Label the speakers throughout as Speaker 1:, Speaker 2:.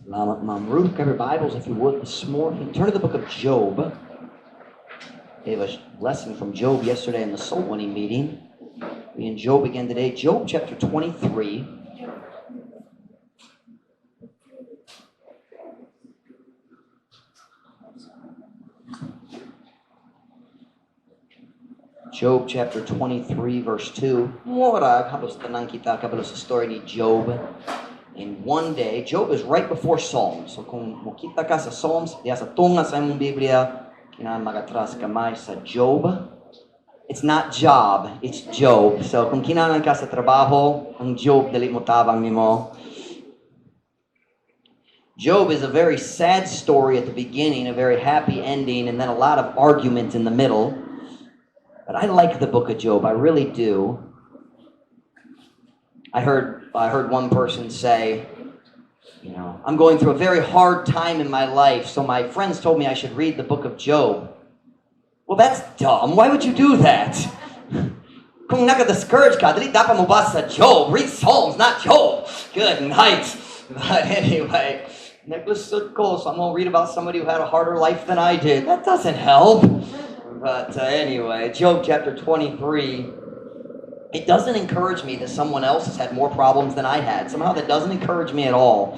Speaker 1: Salamat, Ma'am Ruth. Grab your Bibles, if you would, this morning. Turn to the book of Job. Gave a lesson from Job yesterday in the soul winning meeting. We in Job again today. Job chapter 23. Job chapter 23, verse 2. Murag, halos tanan kita kabalo sa story ni Job. In one day, Job is right before Psalms. So kung mokita ka sa Psalms, diya sa tunga sa imong Biblia, kinahanglan magatras kamay sa Job. It's not job, it's Job. So kung kinahanglan ka sa trabaho, ang Job dali mo tabang nimo. Job is a very sad story at the beginning, a very happy ending, and then a lot of argument in the middle. But I like the book of Job. I really do. I heard one person say, "I'm going through a very hard time in my life, so my friends told me I should read the book of Job." Well, that's dumb. Why would you do that? Kung naka-discourage ka, dili dapat mo basa Job. Read Psalms, not Job. Good night. But anyway, naglisod ko, so I'm going to read about somebody who had a harder life than I did. That doesn't help. But anyway, Job chapter 23. It doesn't encourage me that someone else has had more problems than I had. Somehow that doesn't encourage me at all.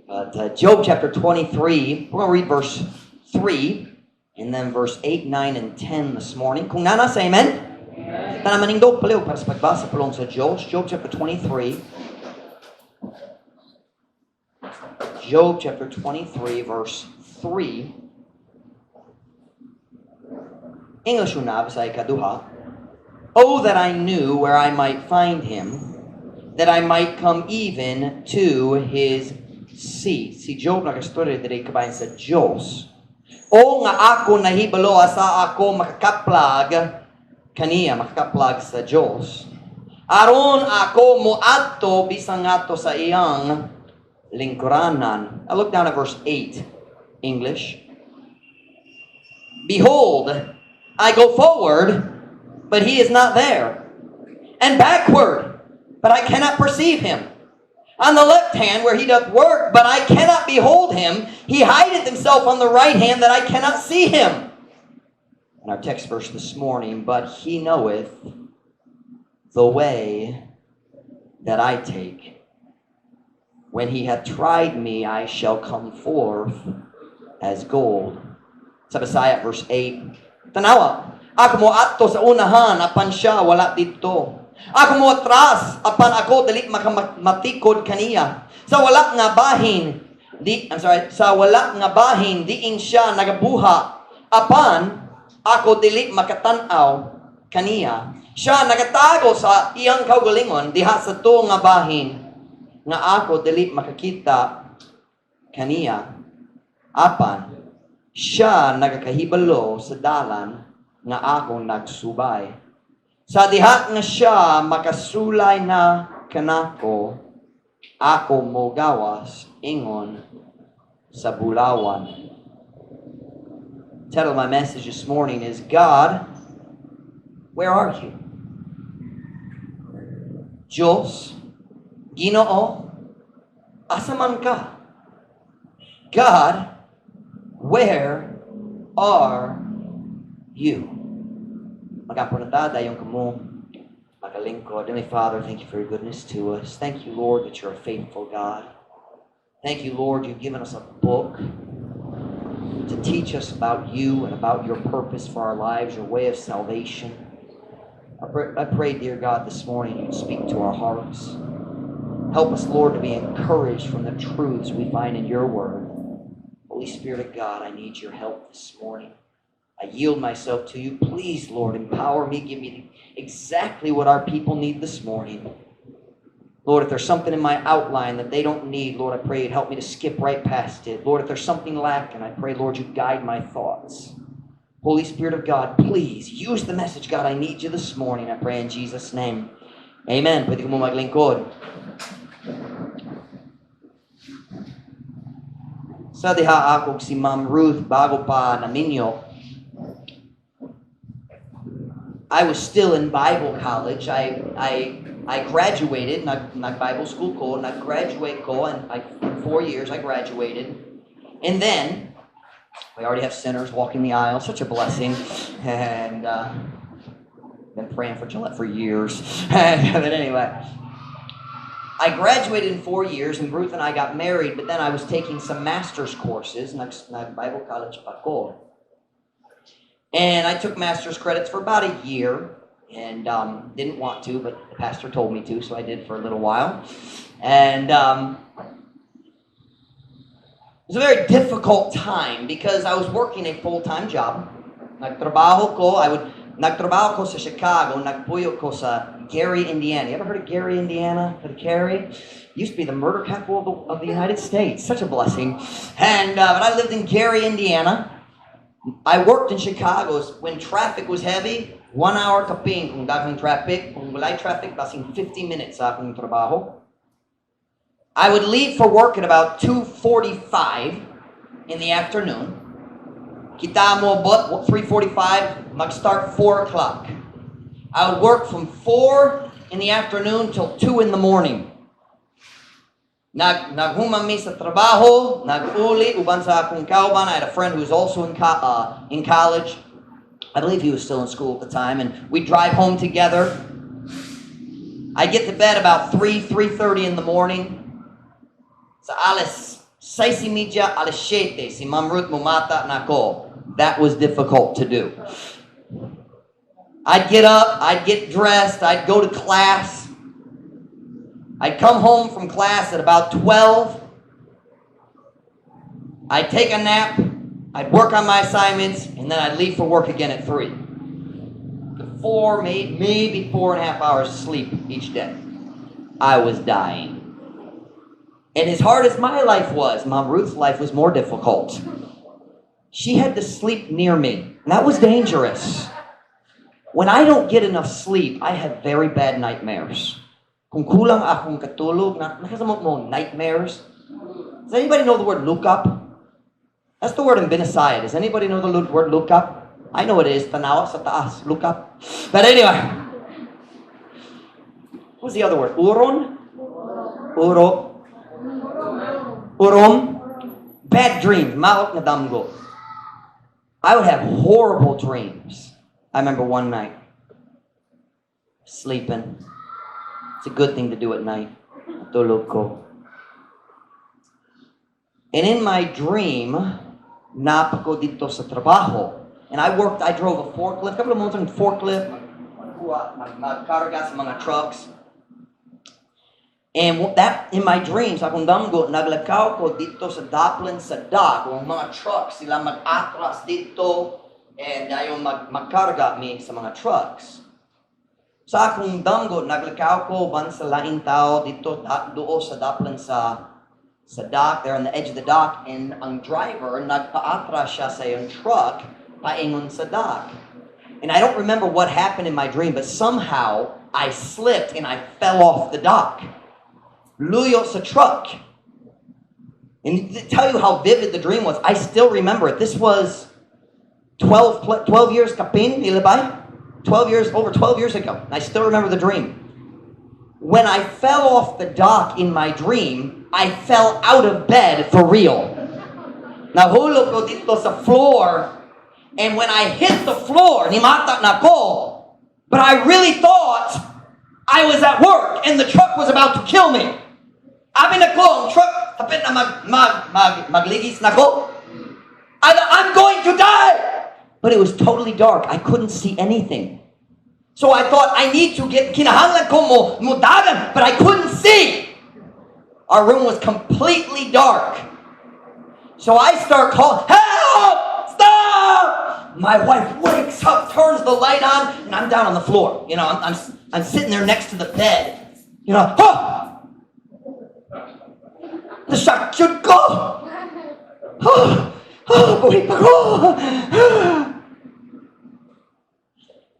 Speaker 1: But Job chapter 23, we're going to read verse 3 and then verse 8, 9, and 10 this morning. Kung naa na, say amen. Amen. Tanan manindog palihog para sa pagbasa pulong sa Diyos. Job chapter 23. Job chapter 23, verse 3. English una, Bisaya ikaduha. "Oh, that I knew where I might find him, that I might come even to his seat." Si Job nagastorya diri kabahin sa Diyos. O nga ako nahibalo asa ako makakaplag kaniya, makakaplag sa Diyos. Aron ako moadto bisan ngadto sa iyang lingkuranan. I look down at verse 8, English. "Behold, I go forward, but he is not there, and backward, but I cannot perceive him. On the left hand where he doth work, but I cannot behold him. He hideth himself on the right hand that I cannot see him." And our text verse this morning, "But he knoweth the way that I take. When he hath tried me, I shall come forth as gold." Sa Bisaya, verse 8. "Tanawa, ako mo adto sa unahan, apan siya wala didto. Ako mo atras, apan ako dili makamatikod kaniya. Sa wala nga bahin, di, I'm sorry, sa wala nga bahin diin siya nagabuha, apan ako dili makatan-aw kaniya. Siya nagatago sa iyang kaugalingon diha sa tuo nga bahin nga ako dili makakita kaniya. Apan siya nagakahibalo sa dalan nga ako nagsubay. Sa diha nga siya makasulay na kanako, ako mogawas ingon sa bulawan." Title of my message this morning is "God, Where Are You?" Diyos, Ginoo, asa man ka? God, where are you? Mag-ampo na ta, dayon kamo magalingkod. Heavenly Father, thank you for your goodness to us. Thank you, Lord, that you're a faithful God. Thank you, Lord, you've given us a book to teach us about you and about your purpose for our lives, your way of salvation. I pray, dear God, this morning you'd speak to our hearts. Help us, Lord, to be encouraged from the truths we find in your word. Holy Spirit of God, I need your help this morning. I yield myself to you. Please, Lord, empower me. Give me exactly what our people need this morning. Lord, if there's something in my outline that they don't need, Lord, I pray you'd help me to skip right past it. Lord, if there's something lacking, I pray, Lord, you guide my thoughts. Holy Spirit of God, please use the message. God, I need you this morning. I pray in Jesus' name. Amen. Pwede kamo maglingkod. Sa diha ako si Ma'am Ruth bago pa naminyo, I was still in Bible college. I I graduated, nag Bible school ko, nag-graduate ko, and in 4 years I graduated. And then, we already have sinners walking the aisle, such a blessing. And been praying for Gillette for years. But anyway, I graduated in 4 years, and Ruth and I got married, but then I was taking some master's courses, nag Bible college pa ko. And I took master's credits for about a year, and didn't want to, but the pastor told me to, so I did for a little while. And it was a very difficult time because I was working a full-time job. Nagtrabaho ko, nagtrabaho ko sa Chicago, nagpuyo ko sa Gary, Indiana. You ever heard of Gary, Indiana? Heard of Gary? Used to be the murder capital of the United States. Such a blessing. And but I lived in Gary, Indiana. I worked in Chicago when traffic was heavy. 1 hour kapin kung daghang traffic. Kung walay traffic, basin 50 minutes sa akong trabaho. I would leave for work at about 2:45 in the afternoon. Kita moabot 3:45, mag-start 4 o'clock. I would work from 4 in the afternoon till 2 in the morning. Naghuman mi sa trabaho, nag-uli, uban sa akong kauban. I had a friend who was also in college. I believe he was still in school at the time, and we'd drive home together. I'd get to bed about 3, 3:30 in the morning. Sa alas 6:30, alas 7, si Ma'am Ruth mumata nako. That was difficult to do. I'd get up, I'd get dressed, I'd go to class. I'd come home from class at about 12. I'd take a nap, I'd work on my assignments, and then I'd leave for work again at 3. The 4, maybe 4.5 hours sleep each day. I was dying. And as hard as my life was, Mom Ruth's life was more difficult. She had to sleep near me, and that was dangerous. When I don't get enough sleep, I have very bad nightmares. Kung kulang akong katulog, nakasamot mo nightmares. Does anybody know the word "look up"? That's the word in Binisaya. Does anybody know the word "look up"? I know it is. Tanawa sa taas. Look up. But anyway. What was the other word? Uron? Uro. Urom? Bad dreams. Maot nga damgo. I would have horrible dreams. I remember one night, sleeping. It's a good thing to do at night. Tulog ko. And in my dream, naa pa ko didto sa trabaho. And I worked, I drove a forklift, couple of months on forklift, magkuha, magkarga sa mga trucks. And that, in my dreams, akong damgo, naglakaw ko didto sa daplin sa dock, ang mga trucks, sila mag-atras didto, and ayon magkarga mi sa mga trucks. Sa akong damgo, naglakaw ko uban sa laing tao didto duol sa daplin sa dock, there on the edge of the dock, and ang driver, nagpaatras siya sa iyang truck, paingon sa dock. And I don't remember what happened in my dream, but somehow I slipped and I fell off the dock. Luyo sa truck. And to tell you how vivid the dream was, I still remember it. This was 12 years kapin, ilabay? 12 years, over 12 years ago. I still remember the dream. When I fell off the dock in my dream, I fell out of bed for real. Nahulog ko didto sa floor, and when I hit the floor, nimata na ko, but I really thought I was at work and the truck was about to kill me. Abi nako, ang truck, hapit na magligis nako. I thought, "I'm going to die!" But it was totally dark. I couldn't see anything. So I thought, "I need to get, kinahanglan ko mo dagan," but I couldn't see. Our room was completely dark. So I start calling, "Help! Stop!" My wife wakes up, turns the light on, and I'm down on the floor. I'm sitting there next to the bed. Oh! Na-shock jud ko! Oh, buhi pa ko!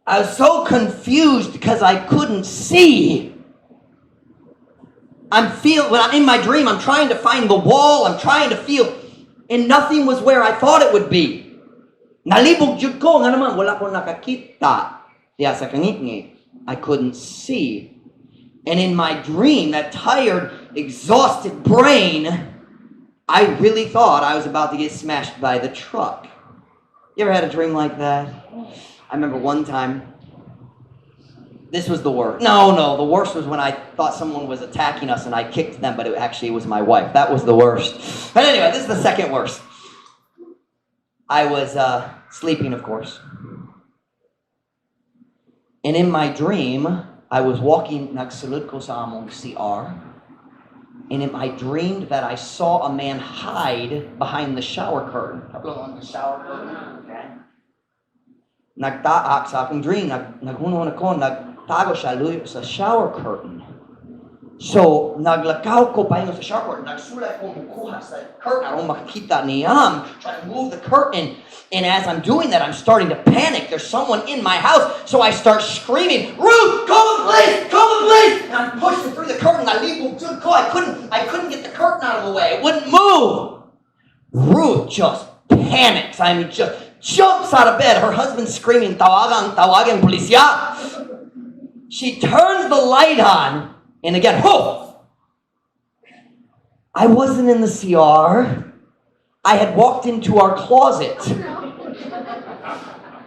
Speaker 1: I was so confused because I couldn't see. I'm feel when I'm in my dream, I'm trying to find the wall, I'm trying to feel, and nothing was where I thought it would be. Nalibog jud ko, nga naman, wala ko nakakita. Diya sa kangitngit. I couldn't see. And in my dream, that tired, exhausted brain, I really thought I was about to get smashed by the truck. You ever had a dream like that? I remember one time, this was the worst. No, the worst was when I thought someone was attacking us and I kicked them, but it actually was my wife. That was the worst. But anyway, this is the second worst. I was sleeping, of course. And in my dream, I was walking, nagsulod ko sa among CR. And I dreamed that I saw a man hide behind the shower curtain. The shower curtain. Okay. Nagtaak sa akong dream, naghunahuna ko, nagtago siya luyo sa shower curtain. So, naglakaw ko paingon sa shower curtain, nagsulay ko mukuha sa curtain, aron makakita niya. I'm trying to move the curtain. And as I'm doing that, I'm starting to panic. There's someone in my house. So I start screaming, "Ruth, call the police, call the police!" And I'm pushing through the curtain. Nalibog jud ko. I couldn't get the curtain out of the way. It wouldn't move. Ruth just panics. I mean, just jumps out of bed. Her husband's screaming, "Tawagan, tawagan, polisya." She turns the light on, and again, whoa! I wasn't in the CR. I had walked into our closet.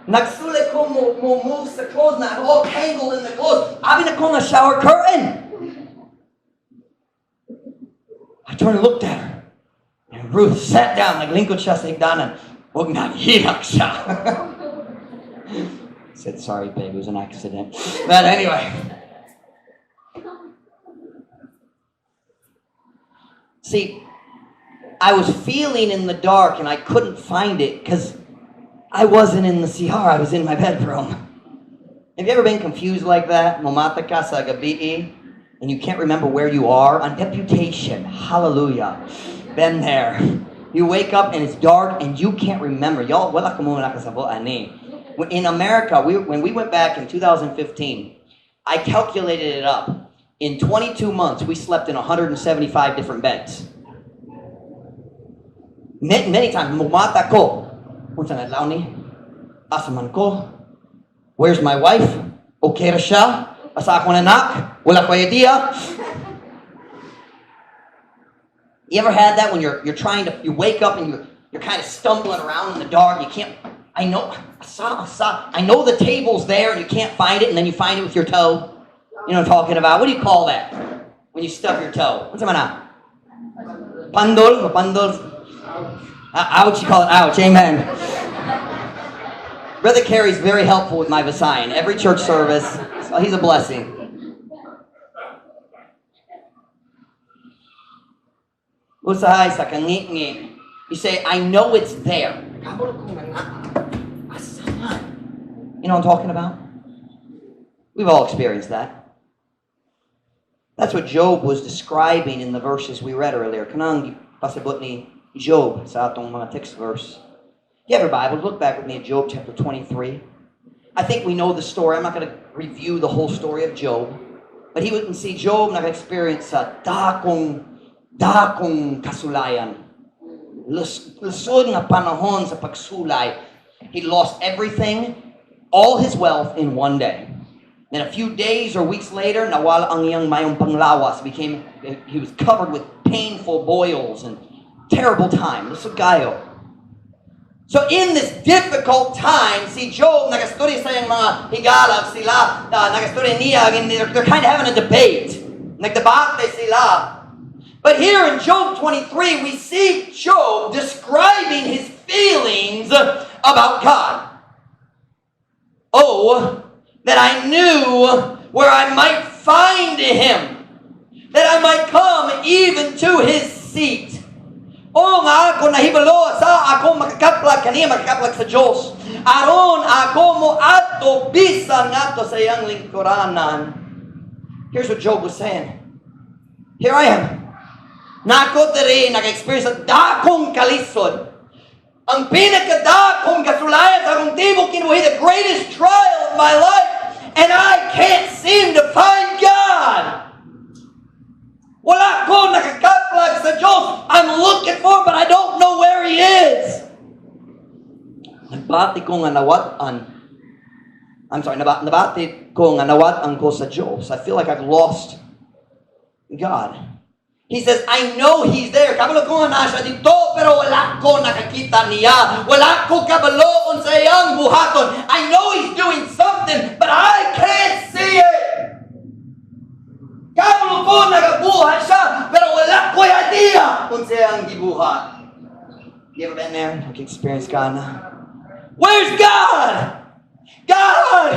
Speaker 1: Nagsulay ko mo move sa clothes na I'm all tangled in the clothes. Abi na ko nga shower curtain. I turned and looked at her. And Ruth sat down, naglingkod siya sa higdanan. Ug naghilak siya. Said, "Sorry, babe, it was an accident." But anyway. See, I was feeling in the dark and I couldn't find it because I wasn't in the CR, I was in my bedroom. Have you ever been confused like that? Momata ka sa gabii and you can't remember where you are? On deputation, hallelujah. Been there. You wake up and it's dark and you can't remember. Y'all, wala ko mo nakasabot ani. In America, when we went back in 2015, I calculated it up. In 22 months, we slept in 175 different beds. Many, many times, mumata ko. Unsa nga adlaw ni? Asa man ko? Where's my wife? Okay ra siya? Asa akong anak? Wala ko idea. You ever had that when you're trying to, you wake up and you're kind of stumbling around in the dark? You can't, I know, asa, I know the table's there and you can't find it, and then you find it with your toe. You know what I'm talking about? What do you call that? When you stub your toe? What's man? Pandol? Pandol? Ouch, you call it ouch. Amen. Brother Kerry's very helpful with my Visayan. Every church service, so he's a blessing. Usahay sa kangingi. You say, "I know it's there." You know what I'm talking about? We've all experienced that. That's what Job was describing in the verses we read earlier. Kanang pasabot ni Job sa atong mga text verse. If you have your Bible, look back with me at Job chapter 23. I think we know the story. I'm not going to review the whole story of Job. But he wouldn't see Job naka-experience sa dakong kasulayan. Lisod nga panahon sa pagsulay. He lost everything, all his wealth in one day. Then a few days or weeks later, nawala ang iyang mayong panglawas. He was covered with painful boils and terrible time. Lisod kayo. So in this difficult time, si Job, nagastorya sa iyang mga higala, sila, nagastorya niya, and they're kind of having a debate. Nagdebate sila. But here in Job 23, we see Job describing his feelings about God. "Oh, that I knew where I might find him, that I might come even to his seat." O nga ako nahibalo sa ako makakaplag kaniya, makakaplag sa Diyos. Aron ako mo ato bisan ngadto sa iyang lingkuranan. Here's what Job was saying. Here I am. Nako diri naka-experience sa dakong kalisod. Ang pinakadakong kasulayan sa akong tibok kinabuhi, the greatest trial of my life, and I can't seem to find God. Wala ko nakakaplag sa Diyos. I'm looking for Him, but I don't know where He is. Nagbati ko nga nawat-an. I'm sorry, nabati ko nga nawat-an ko sa Diyos. I feel like I've lost God. He says, "I know He's there. Kabalo ko nga naa siya didto, pero wala ko nakakita niya. Wala ko kabalo unsa iyang buhaton. I know He's doing something, but I can't see it. Kabalo ko nagabuhat siya, pero wala ko idea unsa iyang gibuhat." You ever been there? Nag-experience ka na? Where's God? God!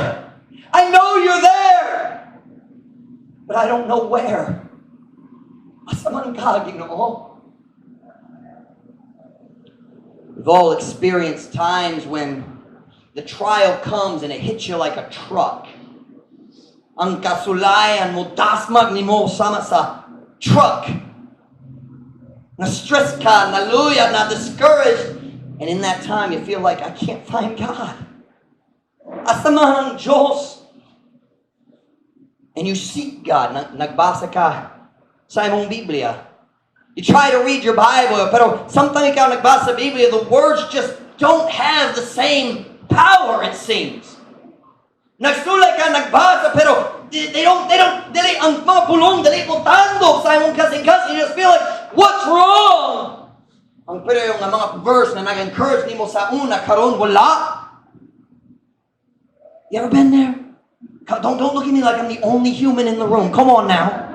Speaker 1: I know you're there, but I don't know where. Asa man ka, Ginoo? We've all experienced times when the trial comes and it hits you like a truck. Ang kasulayan mo, dasmag nimo sama sa truck. Na-stress ka, naluya, na discouraged. And in that time, you feel like, "I can't find God. Asa man ang Diyos?" And you seek God. Nagbasa ka sa imong Biblia. You try to read your Bible, pero sometimes ikaw nagbasa sa Biblia, the words just don't have the same power, it seems. Nagsulay ka, nagbasa, pero they don't, dili, ang mga pulong, dili mo tandok sa imong kasing-kasing. You just feel like, "What's wrong?" Ang pero yung mga verse na nag-encourage nimo sa una, karon wala. You ever been there? Don't look at me like I'm the only human in the room. Come on now.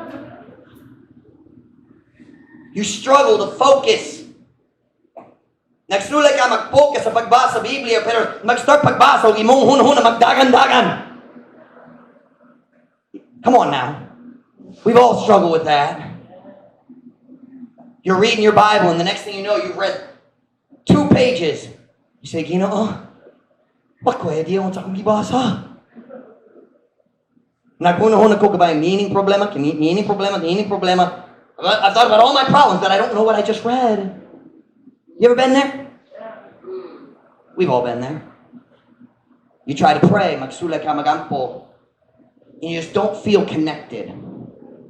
Speaker 1: You struggle to focus. Nagsulay ka mag-focus sa pagbasa sa Biblia, pero mag-start pagbasa, ug imong hunahuna magdagan-dagan. Come on now. We've all struggled with that. You're reading your Bible, and the next thing you know, you've read two pages. You say, "Ginoo, wa ko idea unsa akong gibasa. Naghunahuna ko kabay meaning problema, meaning problema, meaning problema. I've thought about all my problems, but I don't know what I just read." You ever been there? We've all been there. You try to pray, magsulay ka magampo, and you just don't feel connected.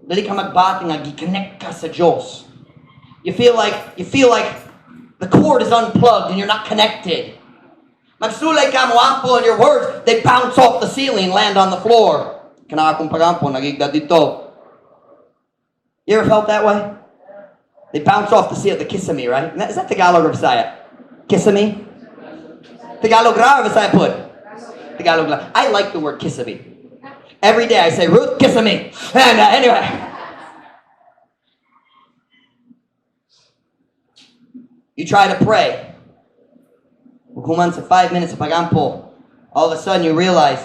Speaker 1: Dili ka magbati nga gi-connect ka sa Diyos. You feel like the cord is unplugged and you're not connected. Magsulay ka moampo and your words, they bounce off the ceiling and land on the floor. Kana akong pagampo, nagigda didto. You ever felt that way? They bounce off the ceiling, the kisame, right? Is that Tagalog or Bisaya? Kisame? Tagalog ra or Bisaya pud? Tagalog lang. I like the word kisame. Every day I say, "Ruth, kisame." And anyway. You try to pray. Human sa 5 minutes sa pagampo, all of a sudden you realize,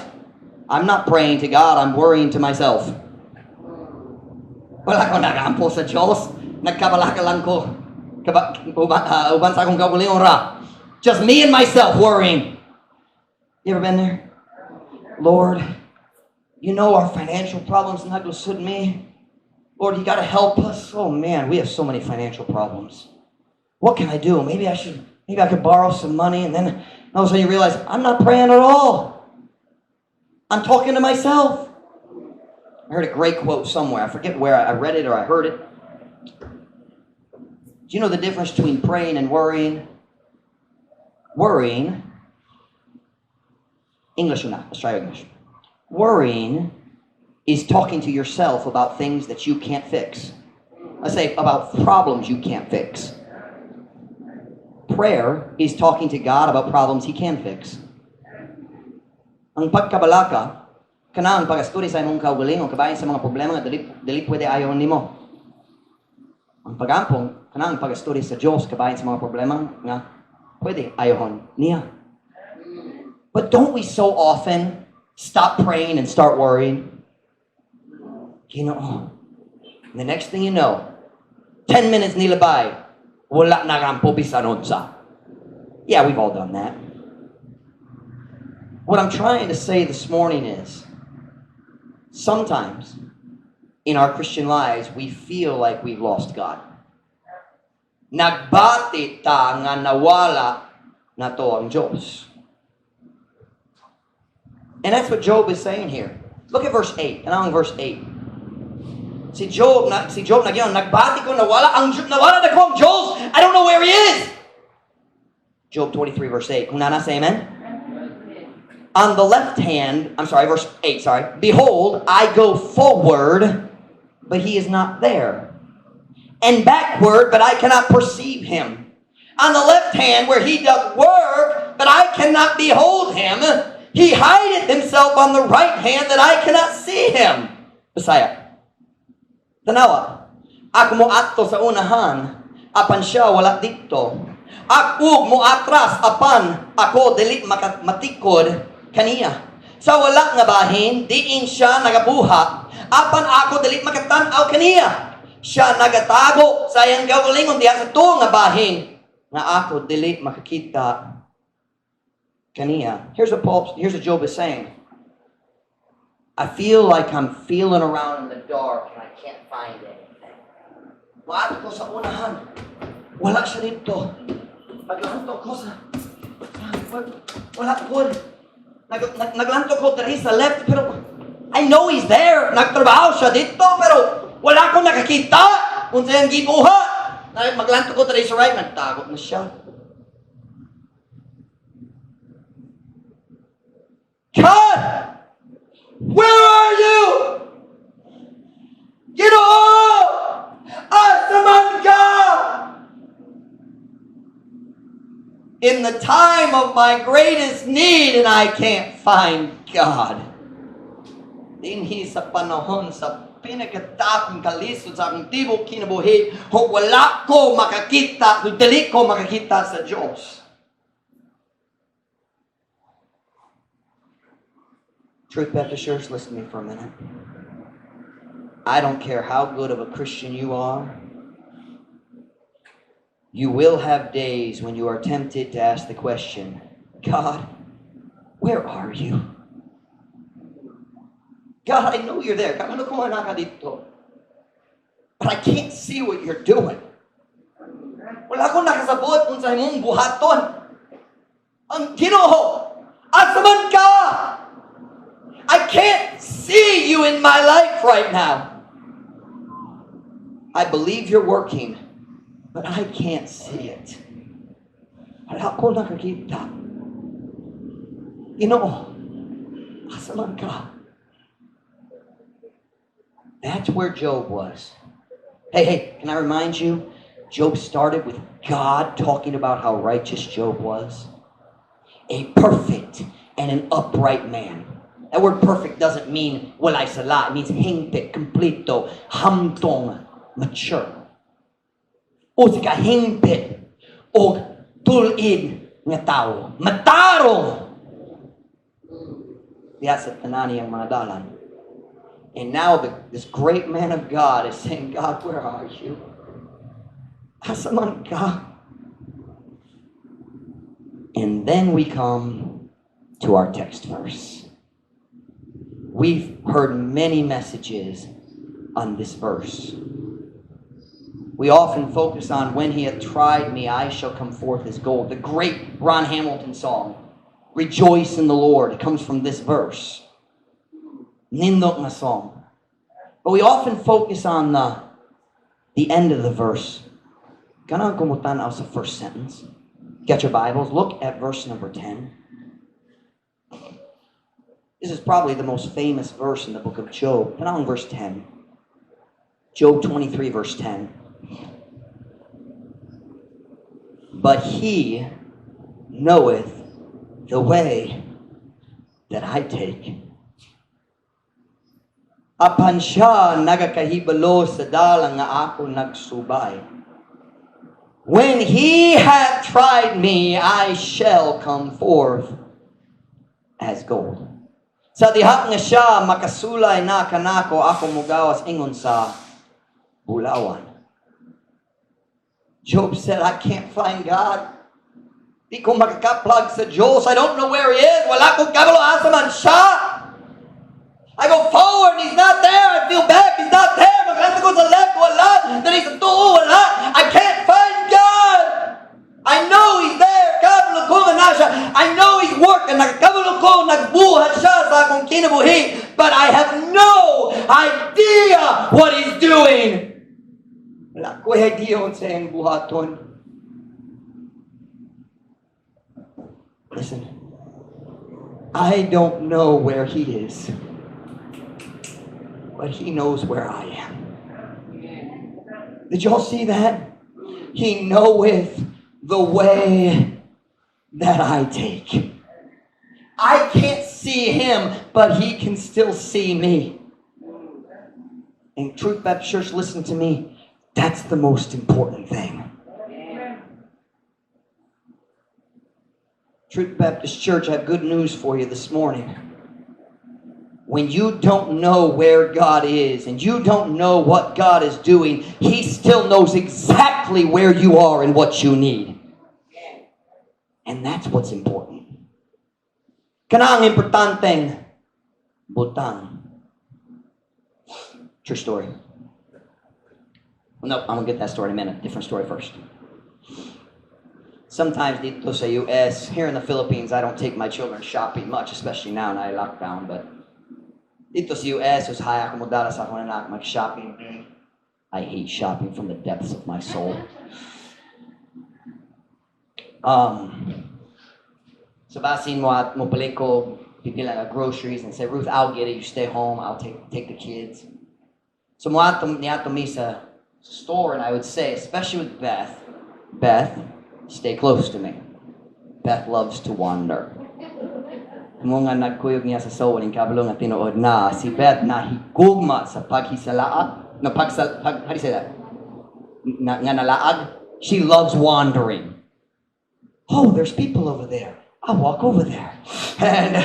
Speaker 1: "I'm not praying to God, I'm worrying to myself. Wala ko nagampo sa Diyos. Nagkabalaka lang ko. Uban sa akong kaugalingon ra. Just me and myself worrying." You ever been there? "Lord, you know our financial problems naglusod mi. Lord, you got to help us. Oh man, we have so many financial problems. What can I do? Maybe I could borrow some money." And then all of a sudden you realize, "I'm not praying at all. I'm talking to myself." I heard a great quote somewhere. I forget where I read it or I heard it. Do you know the difference between praying and worrying? Worrying, English or not? Let's try English. Worrying is talking to yourself about things that you can't fix. Let's say about problems you can't fix. Prayer is talking to God about problems He can fix. Ang pagkabalaka, kana ang pag-asturya sa imong kaugalingon kabahin sa mga problema nga dili pwede ayohon nimo. Ang pag-ampo, kana ang pag-asturya sa Dios kabahin sa mga problema nga pwede ayohon niya. But don't we so often stop praying and start worrying? Ginoo. And the next thing you know, 10 minutes nilabay, wala na kampo bisan unsa. Yeah, we've all done that. What I'm trying to say this morning is sometimes in our Christian lives, we feel like we've lost God. Nagbati ta nga nawala nato ang Diyos. And that's what Job is saying here. Look at verse 8. And ang verse 8. Si Job nagyan, "Nagbati ko nawala na ko ang Diyos. I don't know where he is." Job 23 verse 8. Kung naa na, say amen. On the left hand, I'm sorry, verse 8, sorry. "Behold, I go forward, but he is not there. And backward, but I cannot perceive him. On the left hand, where he doth work, but I cannot behold him. He hideth himself on the right hand that I cannot see him. Bisaya. Tanawa, ako mo adto sa unahan, apan siya wala didto. Ako mo atras, apan ako dili matikod kaniya. Sa wala nga bahin, diin siya nagabuhat, apan ako dili makatan-aw kaniya. Siya nagatago sa iyang kaugalingon diha sa tuo nga bahin, nga ako dili makakita kaniya. Here's what Job is saying. I feel like I'm feeling around in the dark and I can't find anything. Moadto ko sa unahan. Wala siya didto. Paglanto ko sa, wala po. Naglanto ko diri sa left, pero I know he's there. Nagtrabaho siya didto, pero wala akong nakakita kung siyang gibuhat. Maglanto ko diri sa right, nagtago na siya. God, where are you? Ginoo! Asa man ka? In the time of my greatest need and I can't find God. Dinhi sa panahon sa pinakatakong kalisod sa akong tibok kinabuhi, ug wala ko makakita, ug dili ko makakita sa Diyos. Truth Baptist Church, listen to me for a minute. I don't care how good of a Christian you are. You will have days when you are tempted to ask the question, "God, where are you? God, I know you're there. Kabalo ko naa ka didto. But I can't see what you're doing. Wala akong nakasabot kung sa imong buhaton. Ang Ginoo, asa man ka? I can't see you in my life right now. I believe you're working, but I can't see it. Wala ko nakakita. Ginoo, asa man ka?" That's where Job was. Hey, hey, can I remind you? Job started with God talking about how righteous Job was. A perfect and an upright man. That word "perfect" doesn't mean walay sala. It means hingpit, kompleto, hamtong, mature. Usa ka hingpit og tul-id nga tawo. Matarong! Diha sa tanan niyang mga dalan. And now this great man of God is saying, "God, where are you? Asa man ka?" And then we come to our text verse. We've heard many messages on this verse. We often focus on "When he hath tried me, I shall come forth as gold." The great Ron Hamilton song, "Rejoice in the Lord," it comes from this verse. Nindot nga song. But we often focus on the end of the verse. Ganahan ko motanaw sa first sentence. Get your Bibles. Look at verse number 10. This is probably the most famous verse in the book of Job. Put on verse 10. Job 23, verse 10. "But he knoweth the way that I take." Apan siya nagakahibalo sa dalan nga ako nagsubay. "When he hath tried me, I shall come forth as gold." Sa diha nga siya makasulay na kanako, ako mugawas ingon sa bulawan. Job said, "I can't find God. Di ko makakaplag sa Diyos. I don't know where He is. Wala kong kabalo asa man siya. I go forward, He's not there. I feel back, He's not there. Maglanto ko sa left, wala. Diri sa tuo, wala. I can't find God. I know He's there. Kabalo ko nga naa siya. I know He's working. Nakakabalo ko, nagbuhat siya sa akong kinabuhi. But I have no idea what He's doing. Wala ko idea unsa iyang buhaton." Listen, I don't know where He is, but He knows where I am. Did y'all see that? He knoweth the way that I take. I can't see him, but he can still see me. And Truth Baptist Church, listen to me. That's the most important thing. Truth Baptist Church, I have good news for you this morning. When you don't know where God is and you don't know what God is doing, He still knows exactly where you are and what you need. And that's what's important. Kana ang importanteng butang. True story. Well, no, I'm gonna get that story in a minute. Different story first. Sometimes dito sa US, here in the Philippines, I don't take my children shopping much, especially now na lockdown, but dito sa US, usahay ako modala sa akong anak mag-shopping. I hate shopping from the depths of my soul. So basin mo at mopalit ko, pipila nga groceries and say, "Ruth, I'll get it. You stay home. I'll take the kids." So mo ato niadto mi sa store and I would say, especially with Beth, "Beth, stay close to me." Beth loves to wander. Mo nga nagkuyog niya sa soul, ning kabalo nga tinuod na si Beth nahigugma sa paghisalaag, no, pagsal, pag, how do you say that? Na, nga nalaag. She loves wandering. "Oh, there's people over there. I'll walk over there. And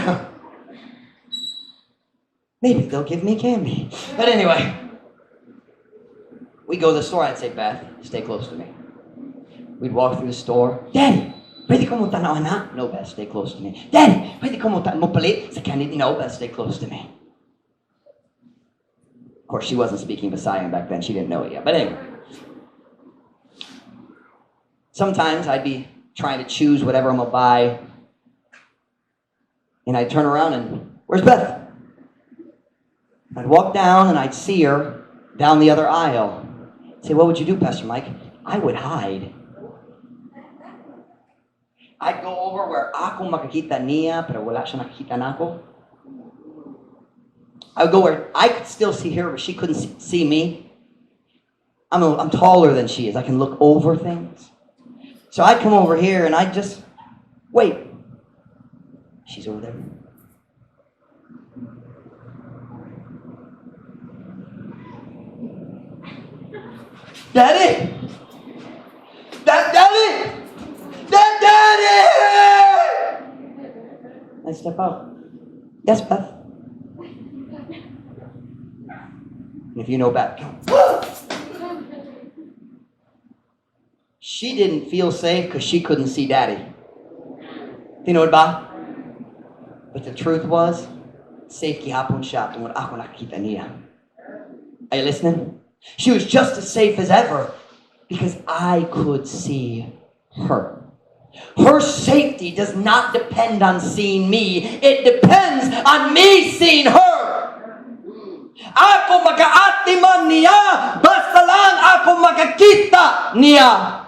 Speaker 1: maybe they'll give me candy." But anyway, we go to the store. I'd say, "Beth, stay close to me." We'd walk through the store. "Daddy, pwede ko mo tanaw na?" "No, Beth, stay close to me." "Daddy, pwede ko mo mopalit sa candy?" "No, Beth, stay close to me." Of course, she wasn't speaking Visayan back then. She didn't know it yet. But anyway. Sometimes I'd be trying to choose whatever I'm going to buy. And I'd turn around and, "Where's Beth?" I'd walk down and I'd see her down the other aisle. I'd say, "What would you do, Pastor Mike?" I would hide. I'd go over where ako makakita niya, pero wala siya nakikita nako. I would go where I could still see her, but she couldn't see me. I'm taller than she is. I can look over things. So I'd come over here and I'd just wait. She's over there. "Daddy! Dad, Daddy! Dad, Daddy!" I step out. "Yes, Beth." And if you know Beth, go. She didn't feel safe because she couldn't see Daddy. Tinuod ba? But the truth was, safe gihapon siya tungod ako nakakita niya. Are you listening? She was just as safe as ever because I could see her. Her safety does not depend on seeing me. It depends on me seeing her. Ako makaatiman niya, basta lang ako makakita niya.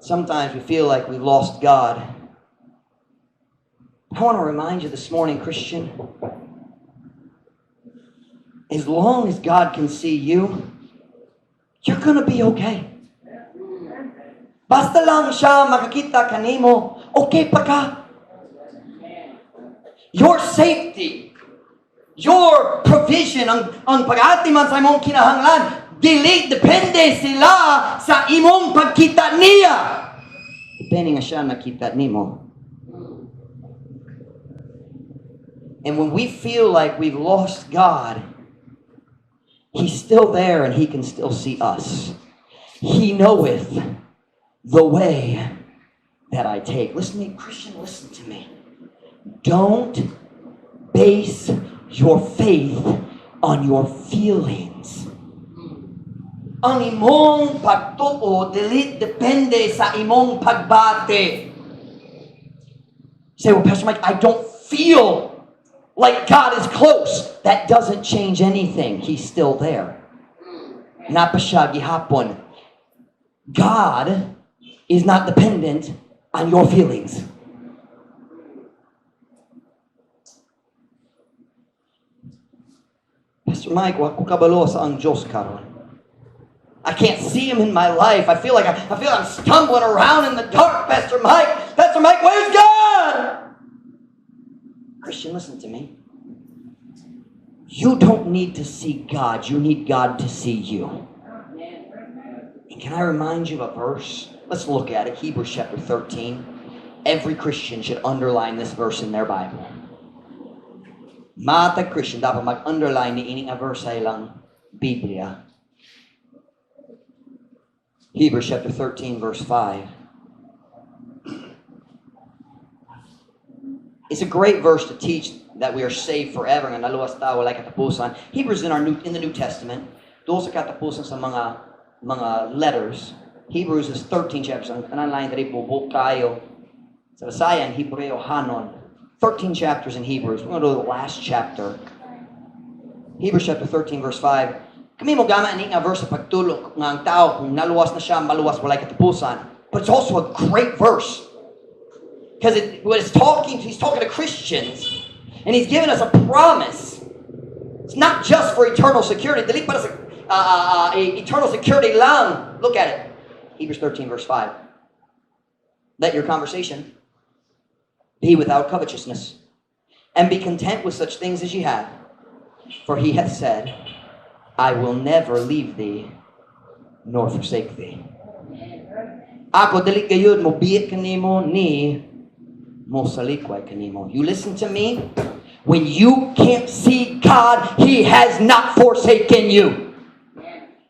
Speaker 1: Sometimes we feel like we lost God. I want to remind you this morning, Christian, as long as God can see you, you're going to be okay. Basta lang siya makakita kanimo, okay pa ka. Your safety, your provision, ang pag-atiman sa imong kinahanglan, dili depende sila sa imong pagkita niya. Depende nga siya nakita nimo. And when we feel like we've lost God, He's still there and He can still see us. He knoweth the way that I take. Listen to me, Christian, listen to me. Don't base your faith on your feelings. Ang imong pagtuo dili depende sa imong pagbati. You say, "Well, Pastor Mike, I don't feel like God is close." That doesn't change anything. He's still there. Naa pa siya gihapon. God is not dependent on your feelings. Pastor Mike, wa ko kabalo asa ang Diyos karon. I can't see Him in my life. I feel I'm stumbling around in the dark, Pastor Mike. Pastor Mike, where's God? Christian, listen to me. You don't need to see God. You need God to see you. And can I remind you of a verse? Let's look at it. Hebrews chapter 13. Every Christian should underline this verse in their Bible. Matag Christian dapat mag-underline niini nga verse sa ilang Biblia. Hebrews chapter 13, verse 5. It's a great verse to teach that we are saved forever nga naluwas ta walay katapusan. Hebrews in the New Testament, duol sa katapusan sa mga letters. Hebrews is 13 chapters. Ang tanan lain diri bubo kayo. Sa Bisayan, Hebreo Hanon. 13 chapters in Hebrews. We're going to go to the last chapter. Hebrews chapter 13, verse 5. Kami mo gama ani nga verse sa pagtulo nga ang tao kung naluwas na siya, maluwas walay katapusan. But it's also a great verse. Because it, what it's talking, he's talking to Christians, and he's giving us a promise. It's not just for eternal security. Dili para sa eternal security lang. Look at it. Hebrews 13, verse 5. "Let your conversation be without covetousness, and be content with such things as ye have. For He hath said, I will never leave thee nor forsake thee." Ako dili gayud mo biya kanimo ni mo salikway kanimo. You listen to me? When you can't see God, He has not forsaken you.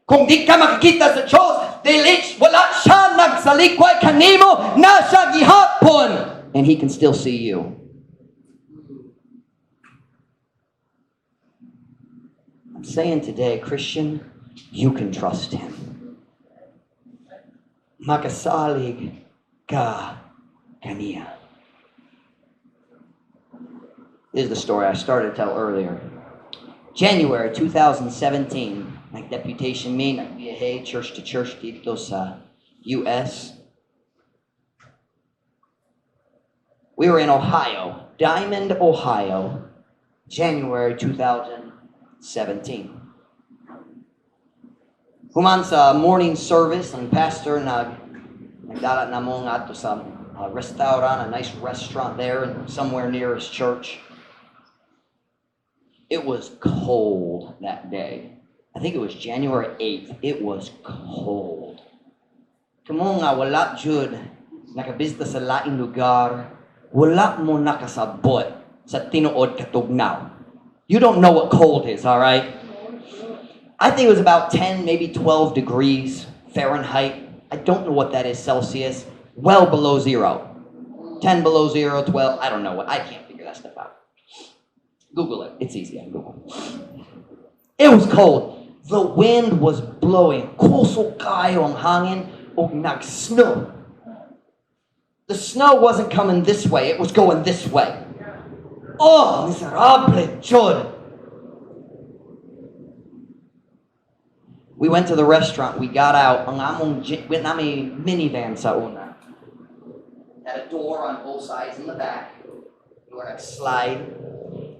Speaker 1: Kung di ka makakita sa Diyos, dili, wala siya nagsalikway kanimo, naa siya gihapon. And He can still see you. I'm saying today, Christian, you can trust Him. Makasalig ka kaniya. This is the story I started to tell earlier. January 2017, nag-deputation me, nagbiyahe church to church dito sa US. We were in Ohio, Diamond, Ohio, January 2017. Human sa morning service, ang pastor nagdala namo ngadto sa restaurant, a nice restaurant there somewhere near his church. It was cold that day. I think it was January 8th. It was cold. Kamo nga wala jud nakabisita sa laing lugar, wala mo nakasabot sa tinuod katugnaw. You don't know what cold is, all right? I think it was about 10, maybe 12 degrees Fahrenheit. I don't know what that is Celsius. Well below zero. 10 below zero, 12, I don't know what. I can't figure that stuff out. Google it. It's easy on Google. It was cold. The wind was blowing. Kusog kayo ang hangin ug nag-snow. The snow wasn't coming this way, it was going this way. Oh, miserable jud. We went to the restaurant, we got out. Ang among went nami minivan sa una. Had a door on both sides in the back. You were like slide.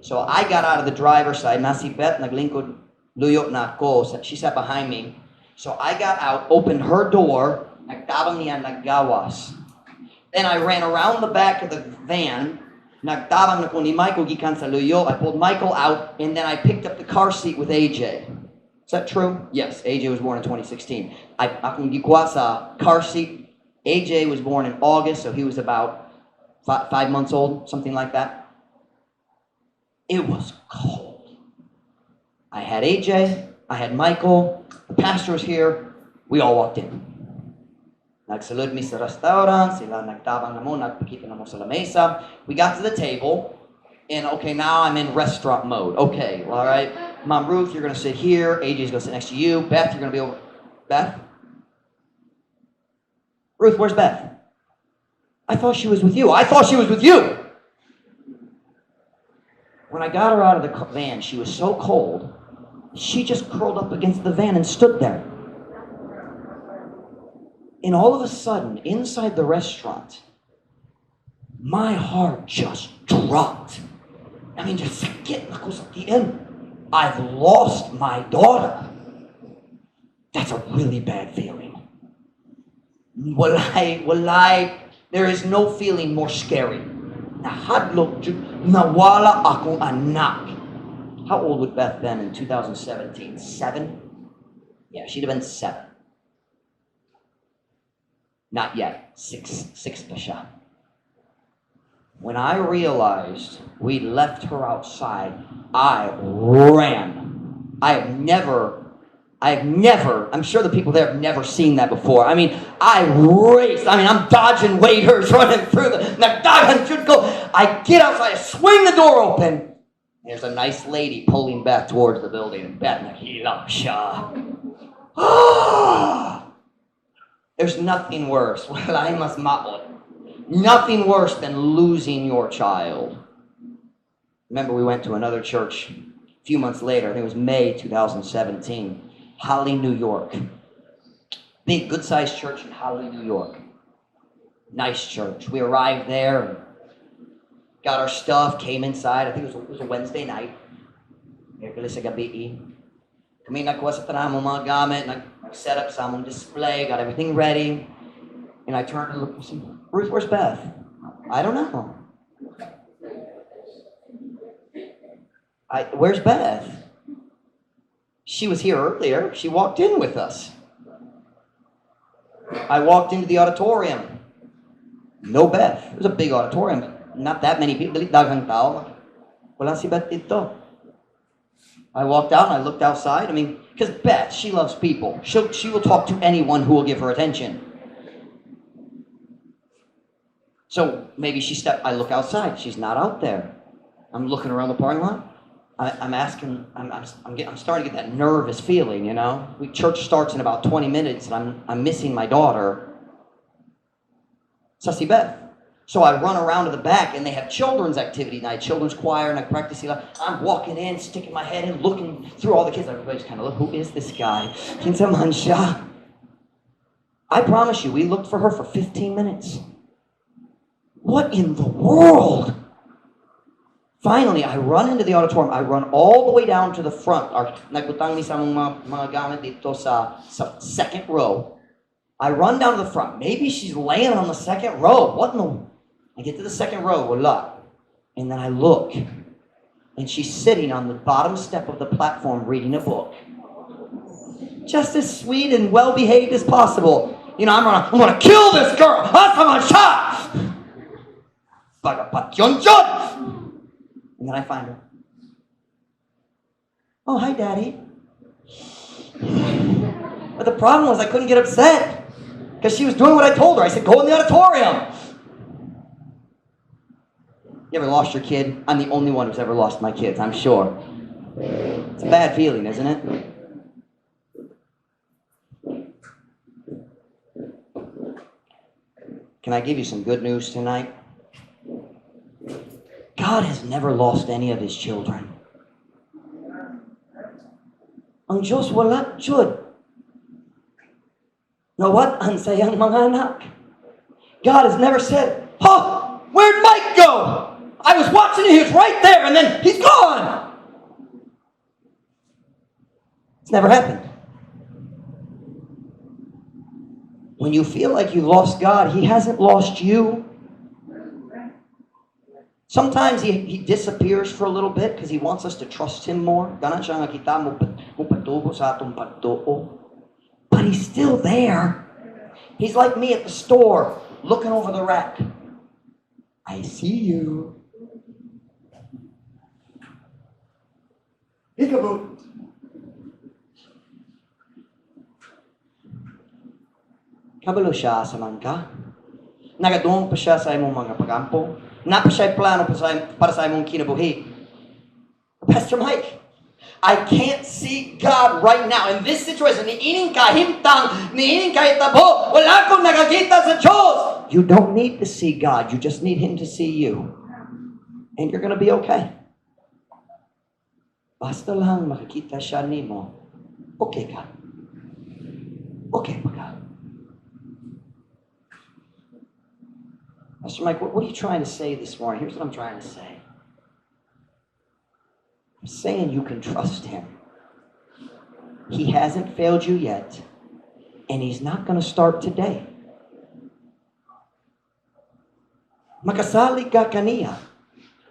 Speaker 1: So I got out of the driver's side. Na si Beth, naglingkod luyo na ako. She sat behind me. So I got out, opened her door, nagtabang niya, naggawas. Then I ran around the back of the van, nagtabang na ko ni Michael gikan sa luyo. I pulled Michael out, and then I picked up the car seat with AJ. Is that true? Yes, AJ was born in 2016. I akong gikuha sa car seat. AJ was born in August, so he was about 5 months old, something like that. It was cold. I had AJ, I had Michael, the pastor was here. We all walked in. Nagsulod mi sa restaurant, sila nagtabang namo, nagpakita namo sa lamesa. We got to the table, and okay, now I'm in restaurant mode. Okay, all right. Mom Ruth, you're gonna sit here. AJ's gonna sit next to you. Beth, you're gonna be over. Beth? Ruth, where's Beth? I thought she was with you. I thought she was with you. When I got her out of the van, she was so cold, she just curled up against the van and stood there. And all of a sudden, inside the restaurant, my heart just dropped. I mean, just sakit ako sa tiyan. I've lost my daughter. That's a really bad feeling. Walay, walay, there is no feeling more scary. Nahadlok jud, nawala akong anak. How old would Beth been in 2017? 7? Yeah, she'd have been 7. Not yet. 6. 6 pa siya. When I realized we left her outside, I ran. I have never, I'm sure the people there have never seen that before. I mean, I raced. I mean, I'm dodging waiters, running through the, nagdagan jud ko. I get outside, I swing the door open. There's a nice lady pulling Beth towards the building, and Beth, naghilak siya. Ah! There's nothing worse. Walay mas maot. Nothing worse than losing your child. Remember, we went to another church a few months later. I think it was May 2017. Holly, New York. Big, good-sized church in Holly, New York. Nice church. We arrived there and got our stuff, came inside. I think it was a Wednesday night. Miyerkules sa gabii. Kami nagkuha sa tanan among mga gamit, nag-set up sa among display, got everything ready. And I turned and looked and said, "Ruth, where's Beth?" "I don't know." "Where's Beth? She was here earlier. She walked in with us." I walked into the auditorium. No Beth. It was a big auditorium, but not that many people. Dili daghang tao. Wala si Beth didto. I walked out and I looked outside. I mean, because Beth, she loves people. She will talk to anyone who will give her attention. So maybe she stepped, I look outside. She's not out there. I'm looking around the parking lot. I'm asking, I'm starting to get that nervous feeling. Church starts in about 20 minutes and I'm missing my daughter. Asa si Beth. So I run around to the back and they have children's activity night, children's choir, and I practice sila. I'm walking in, sticking my head in, looking through all the kids. Everybody's kind of look, "Who is this guy? Kinsa man siya?" I promise you, we looked for her for 15 minutes. What in the world? Finally, I run into the auditorium. I run all the way down to the front. Our, nagbutang mi sa among mga gamit didto sa second row. I run down to the front. Maybe she's laying on the second row. What in the... I get to the second row, wala. And then I look, and she's sitting on the bottom step of the platform reading a book. Just as sweet and well-behaved as possible. I'm gonna kill this girl! Asa man siya! Pagapatyon jud! And then I find her. "Oh, hi, Daddy." But the problem was I couldn't get upset because she was doing what I told her. I said, "Go in the auditorium." You ever lost your kid? I'm the only one who's ever lost my kids, I'm sure. It's a bad feeling, isn't it? Can I give you some good news tonight? God has never lost any of His children. Ang Diyos wala jud nawad-an sa iyang mga anak. God has never said, "Oh, where'd Mike go? I was watching him, he was right there, and then he's gone." It's never happened. When you feel like you lost God, He hasn't lost you. Sometimes He disappears for a little bit because He wants us to trust Him more. Ganahan siya nga kita mopatubo sa atong pagtuo. But He's still there. He's like me at the store, looking over the rack. "I see you. Peekaboo." Kabalo siya asa man ka. Nagadungog pa siya sa imong mga pagampo. Naa pa siya'y plano para sa imong kinabuhi. "Pastor Mike, I can't see God right now. In this situation, niining kahimtang, niining kahitabo, wala akong nakakita sa Diyos." You don't need to see God. You just need Him to see you. And you're going to be okay. Basta lang makikita siya nimo, okay ka. Okay pa ka. "Pastor Mike, what are you trying to say this morning?" Here's what I'm trying to say. I'm saying you can trust Him. He hasn't failed you yet, and He's not going to start today. Makasalig ka kaniya.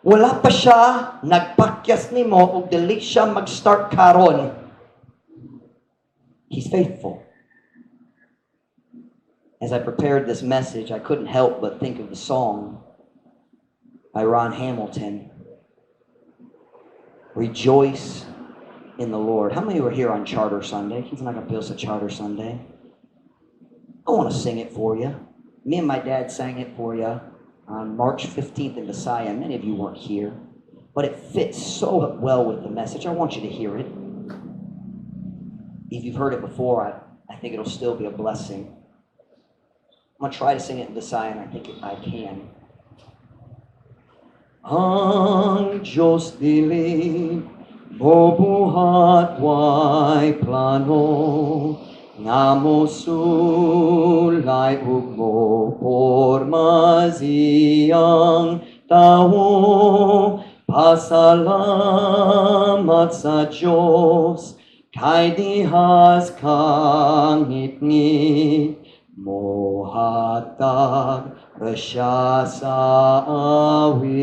Speaker 1: Wala pa siya nagpakyas nimo ug dili siya mag-start karon. He's faithful. As I prepared this message, I couldn't help but think of the song by Ron Hamilton, "Rejoice in the Lord." How many were here on Charter Sunday? He's not going to sa Charter Sunday. I want to sing it for you. Me and my dad sang it for you on March 15th in Visaya. Many of you weren't here, but it fits so well with the message. I want you to hear it. If you've heard it before, I think it'll still be a blessing. I'm going to try to sing it in Visaya, and I think I can. Ang Diyos dili mobuhat way plano nga mosulay ug moporma sa iyang tawo. Pasalamat sa Diyos kay dihas kangitngit, mohatag ra siya sa awit.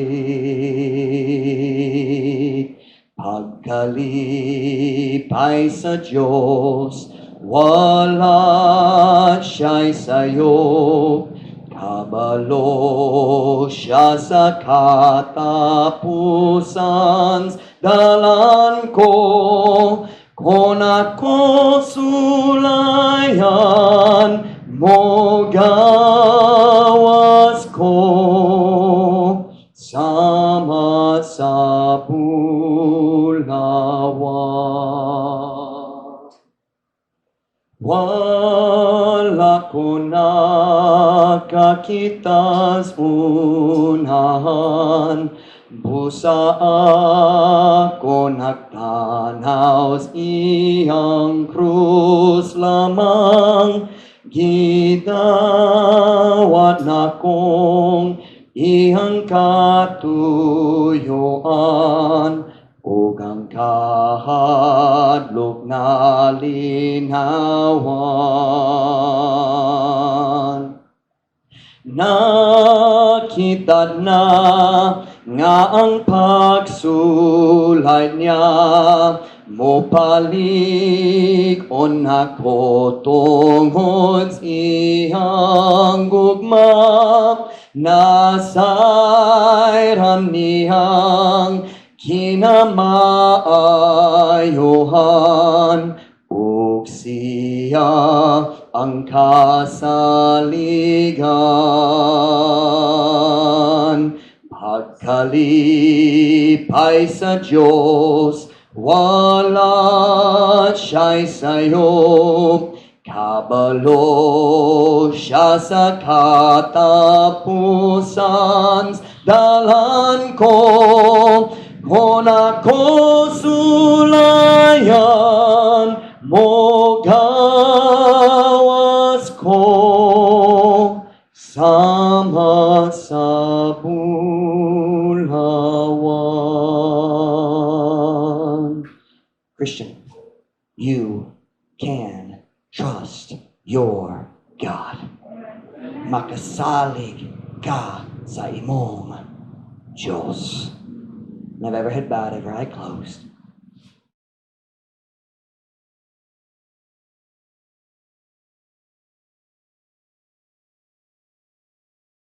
Speaker 1: Pagkalipay sa Diyos, wala siya'y sayop. Kabalo siya sa katapusan dalan ko. Kung ako sulayan, mogawas ko sama sa bulawan. Wala ko nakakita sa unahan, busa ako nagtanaw sa iyang krus lamang. Gidawat nakong iyang katuyuan ug ang kahadlok nalinawan. Nakita na nga ang pagsulay niya mopalig-on nako tungod sa iyang gugma, nasayran niyang kinamaayohan ug siya ang kasaligan. Pagkalipay sa Diyos, wala siya'y sayop. Kabalo siya sa katapusan dalan ko. Kung ako sulayan, mogawas ko sama sa bulawan. Christian, you can trust your God. Makasalig ka sa imong Diyos. And have every head bowed, every eye closed.